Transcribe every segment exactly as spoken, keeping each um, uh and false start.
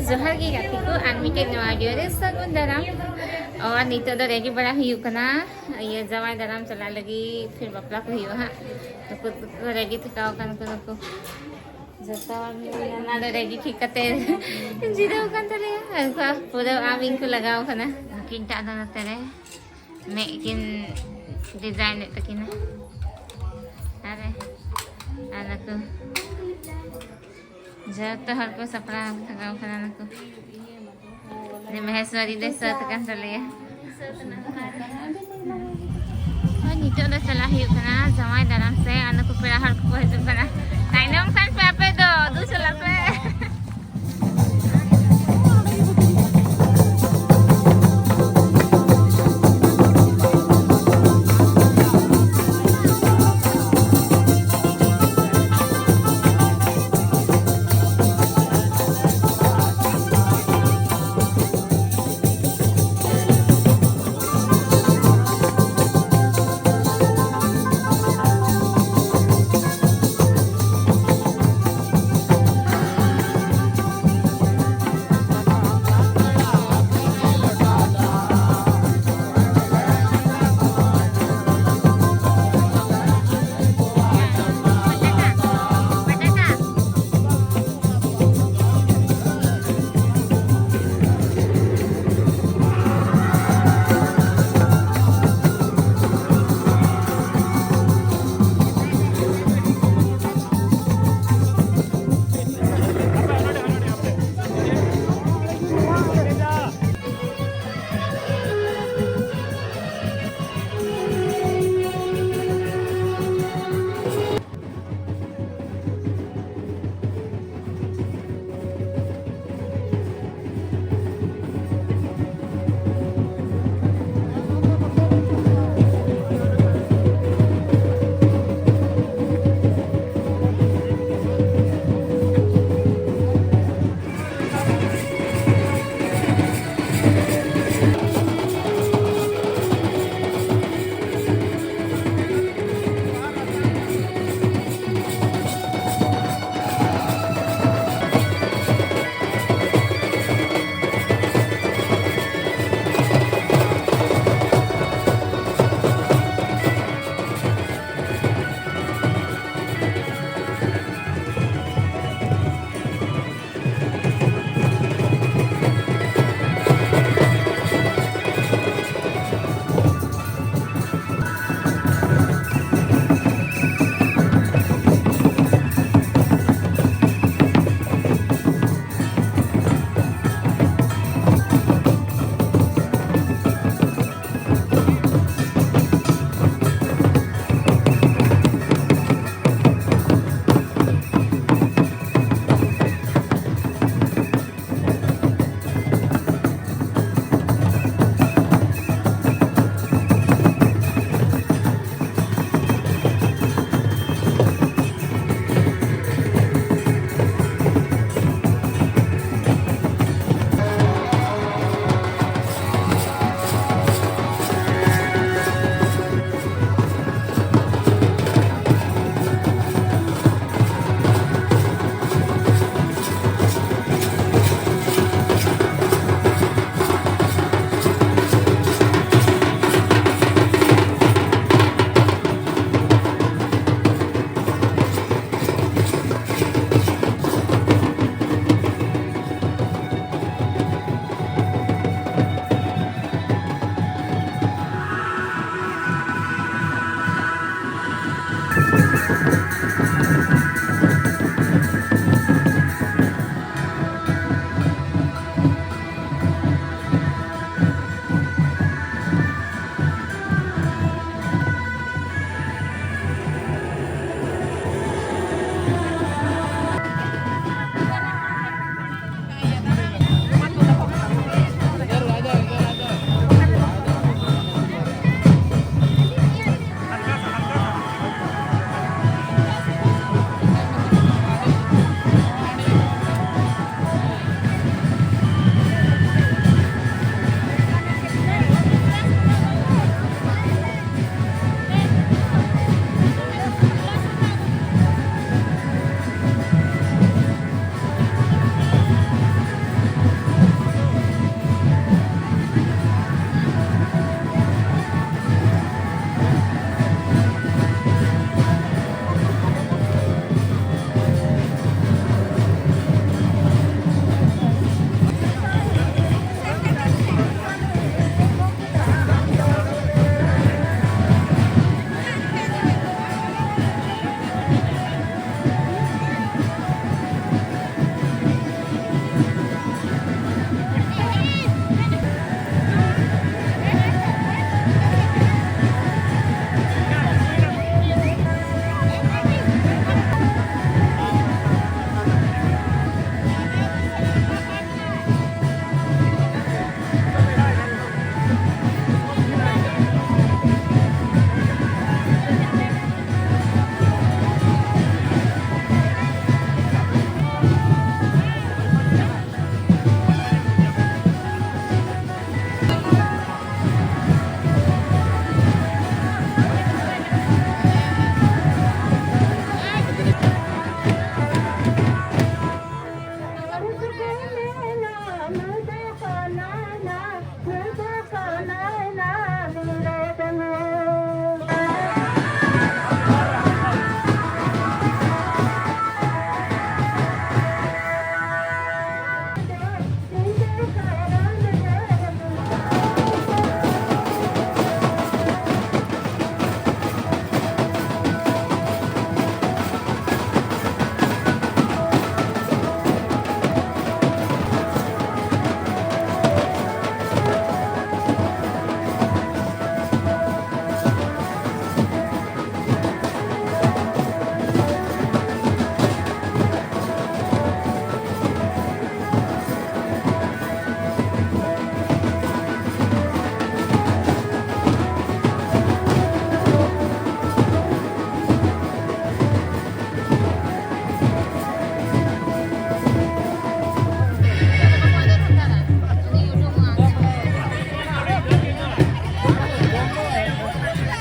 ᱡᱚᱦᱟᱨ ᱜᱮ ᱜᱟᱛᱮ ᱠᱚ, ᱟᱨ ᱢᱤᱫᱴᱮᱱ ᱱᱚᱣᱟ video ᱨᱮ ᱥᱟᱹᱜᱩᱱ ᱫᱟᱨᱟᱢ᱾ ᱟᱨ ᱱᱤᱛᱚᱜ ᱫᱚ ready ᱵᱟᱲᱟ ᱦᱩᱭᱩᱜ ᱠᱟᱱᱟ, ᱤᱭᱟᱹ ᱡᱟᱶᱟᱭ ᱫᱟᱨᱟᱢ ᱪᱟᱞᱟᱜ ᱞᱟᱹᱜᱤᱫ, ᱯᱷᱤᱨ ᱵᱟᱯᱞᱟ ᱠᱚ ᱦᱩᱭᱩᱜᱼᱟ ᱦᱟᱸᱜ᱾ ᱱᱩᱠᱩ ᱫᱚᱠᱚ ready ᱛᱷᱟᱠᱟᱣ ᱟᱠᱟᱱ ᱠᱚ, ᱱᱩᱠᱩ ᱡᱚᱛᱚ ᱦᱚᱲ ᱱᱚᱰᱮ ready ᱴᱷᱤᱠ ᱠᱟᱛᱮ ᱡᱤᱨᱟᱹᱣ ᱟᱠᱟᱱ ᱛᱟᱞᱮᱭᱟ᱾ ᱩᱱᱠᱩ ᱯᱩᱨᱟᱹ ᱟᱢ ᱤᱧ ᱠᱚ ᱞᱟᱜᱟᱣ ᱠᱟᱱᱟ᱾ ᱩᱱᱠᱤᱱ ᱴᱟᱜ ᱫᱚ ᱱᱚᱛᱮ ᱨᱮ ᱢᱮᱫ ᱠᱤᱱ design ᱮᱫ ᱛᱟᱹᱠᱤᱱᱟ᱾ ᱟᱨ ᱟᱨ ᱱᱩᱠᱩ ᱡᱚᱛᱚ ᱦᱚᱲ ᱠᱚ ᱥᱟᱯᱲᱟᱣ ᱞᱟᱜᱟᱣ ᱠᱟᱱᱟ ᱱᱩᱠᱩ᱾ ᱡᱮ ᱢᱚᱦᱮᱥᱣᱟᱨᱤ ᱞᱮ ᱥᱟᱹᱛ ᱟᱠᱟᱱ ᱛᱟᱞᱮᱭᱟ᱾ ᱦᱳᱭ, ᱱᱤᱛᱚᱜ ᱫᱚ ᱪᱟᱞᱟᱜ ᱦᱩᱭᱩᱜ ᱠᱟᱱᱟ ᱡᱟᱶᱟᱭ ᱫᱟᱨᱟᱢ ᱥᱮ, ᱟᱨ ᱱᱩᱠᱩ ᱯᱮᱲᱟ ᱦᱚᱲ ᱠᱚᱠᱚ ᱦᱤᱡᱩᱜ ᱠᱟᱱᱟ᱾ ᱛᱟᱭᱱᱚᱢ ᱠᱟᱱ ᱯᱮ ᱟᱯᱮ ᱫᱚ, ᱫᱩ ᱪᱟᱞᱟᱜ ᱯᱮ᱾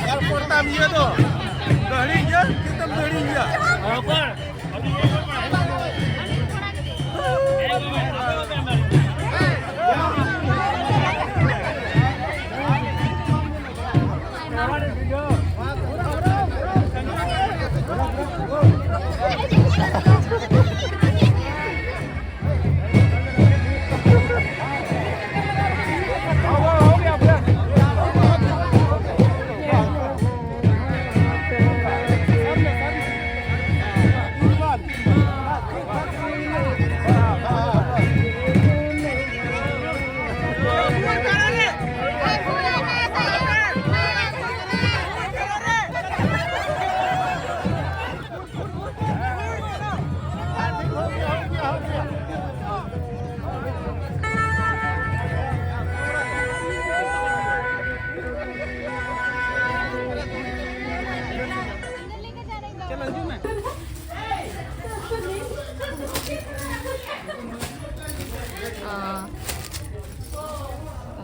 ᱧᱮᱞ ᱯᱚᱨᱛᱟᱢ ᱤᱭᱟᱹ ᱫᱚ, ᱫᱟᱹᱦᱲᱤ ᱤᱭᱟᱹ, ᱪᱮᱫ ᱛᱮᱢ ᱫᱟᱹᱦᱲᱤ ᱤᱭᱟᱹ? ᱚ,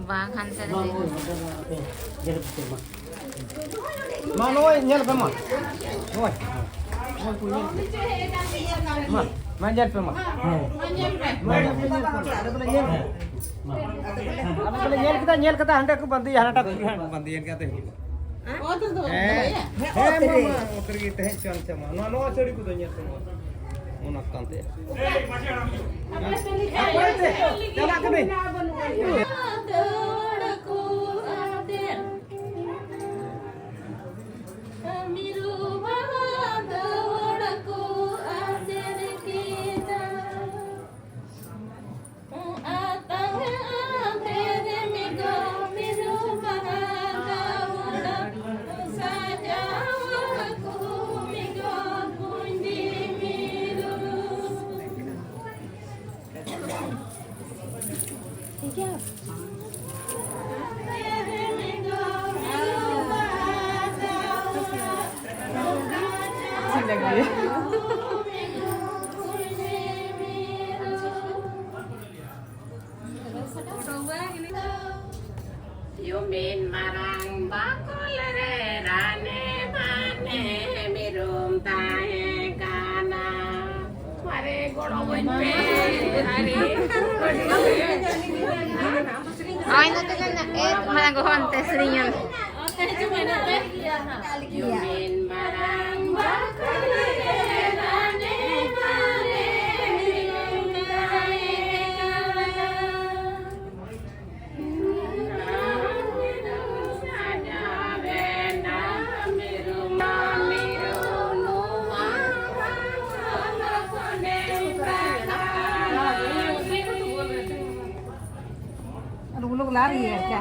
ᱵᱟᱝ ᱦᱟᱱᱛᱮ ᱨᱮ᱾ ᱢᱟ ᱱᱚᱜᱼᱚᱭ ᱧᱮᱞ ᱯᱮ ᱢᱟ᱾ ᱱᱚᱜᱼᱚᱭ᱾ ᱢᱟ᱾ ᱢᱟ ᱧᱮᱞ ᱯᱮ ᱢᱟ᱾ ᱦᱮᱸ᱾ ᱢᱟ ᱧᱮᱞ ᱯᱮ᱾ ᱢᱟ ᱧᱮᱞ ᱯᱮ, ᱧᱮᱞ ᱯᱮ᱾ ᱟᱞᱮ ᱫᱚᱞᱮ ᱧᱮᱞ ᱠᱮᱫᱟ, ᱧᱮᱞ ᱠᱮᱫᱟ, ᱦᱟᱸᱰᱮ ᱠᱚ ᱵᱟᱸᱫᱮᱭᱟ, ᱦᱟᱱᱟᱴᱟᱜ ᱠᱩᱞᱦᱤ ᱦᱟᱸᱜ ᱵᱟᱸᱫᱮᱭᱮᱱ ᱜᱮ, ᱟᱫᱚ ᱦᱤᱡᱩᱜᱼᱟ᱾ ᱚ, ᱛᱚ ᱫᱚ ᱦᱮᱸ᱾ ᱵᱟᱸᱫᱮᱭᱟ? ᱦᱮᱸ, ᱢᱟ, ᱢᱟ, ᱚᱛ ᱨᱮᱜᱮ ᱛᱟᱦᱮᱸ ᱦᱚᱪᱚᱣᱟᱱ ᱥᱮ ᱢᱟ᱾ ᱱᱚᱣᱟ, ᱱᱚᱣᱟ ᱥᱟᱹᱲᱤ ᱠᱚᱫᱚ ᱧᱮᱞ ᱯᱮ ᱢᱟ᱾ ᱚᱱᱟ ᱠᱟᱱ ᱛᱮ᱾ ᱟᱯᱮ ᱥᱮᱱ ᱦᱤᱡᱩᱜ ᱟᱯᱮ ᱥᱮᱱ ᱪᱟᱞᱟᱜ ᱠᱟᱹᱱᱟᱹᱧ᱾ ᱫᱟᱹᱲ ᱠᱚ ᱟᱫᱮᱨ᱾ ᱢᱤᱨᱩ ᱵᱟᱵᱟ ᱫᱟᱹᱲ ᱠᱚ ᱟᱫᱮᱨ ᱠᱮᱫᱟ᱾ ᱟᱛᱟᱝ ᱟᱫᱮᱨ ᱢᱤᱫ ᱢᱤᱨᱩ ᱵᱟᱵᱟ ᱫᱟᱹᱲ ᱥᱟᱡᱟᱣ ᱠᱚ ᱢᱤᱫ ᱠᱩᱸᱭᱰᱤ ᱢᱤᱨᱩ᱾ ᱭᱩᱢᱤᱱ ᱢᱟᱨᱟᱝ ᱵᱟᱠᱚᱞ ᱨᱮ ᱨᱟᱱᱮ ᱢᱟᱱᱮ ᱢᱤᱨᱩᱢ ᱛᱟᱦᱮᱸ ᱠᱟᱱᱟ᱾ ᱢᱟᱨᱮ ᱜᱚᱲᱚ ᱵᱟᱹᱧ ᱯᱮ, ᱟᱨᱮ᱾ ᱟᱭ ᱱᱚᱛᱮ ᱱᱟ, ᱮ, ᱢᱟᱨᱟᱝ ᱜᱚᱦᱚ ᱚᱱᱛᱮ ᱥᱮᱨᱮᱧ ᱟᱢ᱾ ᱚᱱᱛᱮ ᱦᱤᱡᱩᱜ ᱢᱮ, ᱱᱚᱛᱮ᱾ ᱭᱩᱢᱤᱱ ᱢᱟᱨᱟᱝ ᱵᱟᱠᱚᱞ ᱨᱮ ᱨᱟᱱᱮ ᱢᱟᱱᱮ ᱢᱤᱨᱩᱢ ᱛᱟᱦᱮᱸ ᱠᱟᱱᱟ᱾ और वो लोग ला रही है क्या?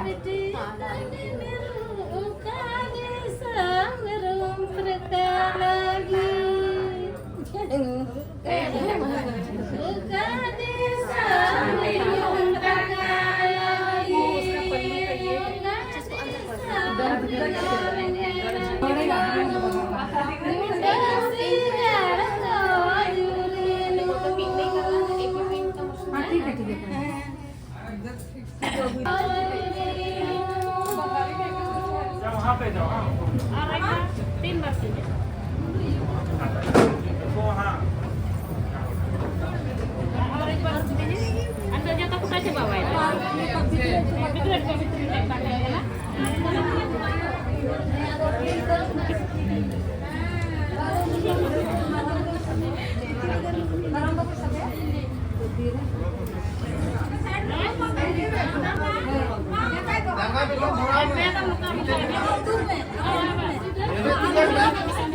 हाँ, ठीक है, ठीक है। जाओ, वहाँ पे जाओ, हाँ। और एक बार, तीन बार कीजिए। वो, हाँ।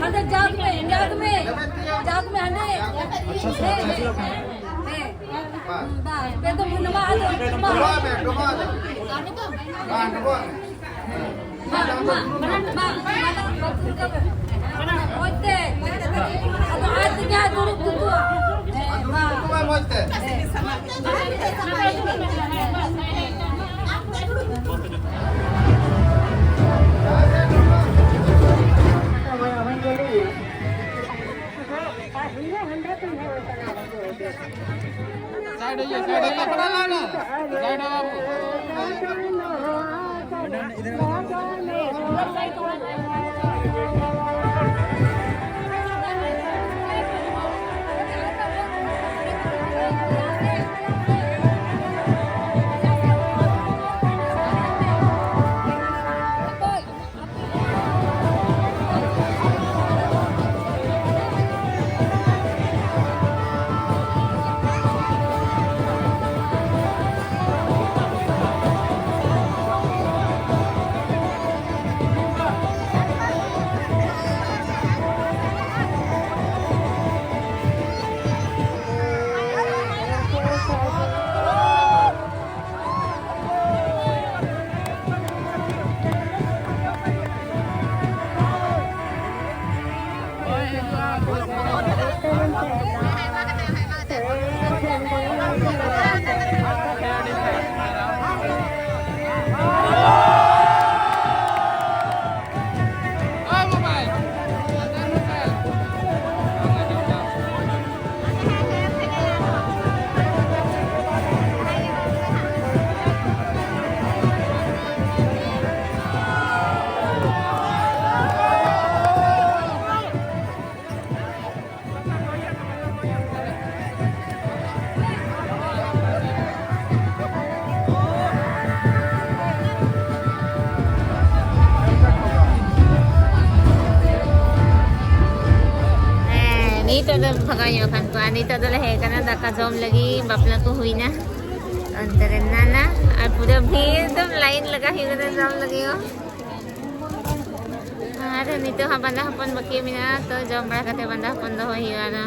ᱦᱟᱸᱰᱮ ᱡᱟᱜᱽ ᱢᱮ, ᱡᱟᱜᱽ ᱢᱮ, ᱡᱟᱜᱽ ᱢᱮ ᱦᱟᱸᱰᱮ᱾ ᱟᱪᱪᱷᱟ, ᱟᱪᱪᱷᱟ, ᱟᱪᱪᱷᱟ᱾ ᱦᱮᱸ, ᱦᱮᱸ᱾ ᱵᱟᱥ, ᱯᱮ ᱫᱚᱢ ᱱᱚᱣᱟ ᱟᱫᱚ, ᱱᱚᱣᱟ᱾ ᱰᱚᱵᱟᱜ ᱢᱮ, ᱰᱚᱵᱟᱜ ᱢᱮ᱾ ᱵᱟᱝ, ᱰᱚᱵᱟᱜ ᱢᱮ᱾ ᱵᱟᱝ, ᱵᱟᱝ, ᱵᱟᱝ, ᱵᱟᱝ, ᱵᱟᱝ, ᱵᱟᱝ, ᱢᱚᱡᱽ ᱛᱮ᱾ ᱟᱫᱚ ᱟᱡ ᱛᱮᱜᱮ ᱦᱟᱸᱜ ᱫᱩᱲᱩᱵ ᱡᱩᱛᱩᱜᱼᱟ᱾ ᱦᱮᱸ, ᱵᱟᱝ᱾ ᱢᱚᱡᱽ ᱛᱮ᱾ ᱦᱮᱸ᱾ Side ᱦᱩᱭᱩᱜᱼᱟ, side ᱦᱩᱭᱩᱜᱼᱟ, ᱯᱟᱲᱟᱜ ᱞᱟᱜᱟᱜᱼᱟ᱾ Side ᱦᱩᱭᱩᱜᱼᱟ, ᱵᱟᱹᱵᱩ᱾ ᱵᱷᱟᱜᱟᱣ ᱧᱚᱜ ᱠᱟᱱ ᱠᱚᱣᱟ᱾ ᱱᱤᱛᱚᱜ ᱫᱚᱞᱮ ᱦᱮᱡ ᱟᱠᱟᱱᱟ ᱫᱟᱠᱟ ᱡᱚᱢ ᱞᱟᱹᱜᱤᱫ, ᱵᱟᱯᱞᱟ ᱠᱚ ᱦᱩᱭᱱᱟ᱾ ᱚᱱᱛᱮ ᱨᱮ ᱱᱟᱱᱟ ᱟᱨ ᱯᱩᱨᱟᱹ ᱵᱷᱤᱲ, ᱮᱠᱫᱚᱢ ᱞᱟᱭᱤᱱ ᱞᱟᱜᱟ ᱦᱩᱭᱩᱜ ᱠᱟᱱᱟ ᱡᱚᱢ ᱞᱟᱹᱜᱤᱫ ᱦᱚᱸ᱾ ᱟᱨ ᱱᱤᱛᱚᱜ ᱦᱚᱸ ᱵᱟᱸᱫᱟ ᱦᱚᱯᱚᱱ ᱵᱟᱹᱠᱤ ᱢᱮᱱᱟᱜᱼᱟ, ᱛᱚ ᱡᱚᱢ ᱵᱟᱲᱟ ᱠᱟᱛᱮ ᱵᱟᱸᱫᱟ ᱦᱚᱯᱚᱱ ᱫᱚᱦᱚᱭ ᱦᱩᱭᱩᱜᱼᱟ ᱟᱨᱚ᱾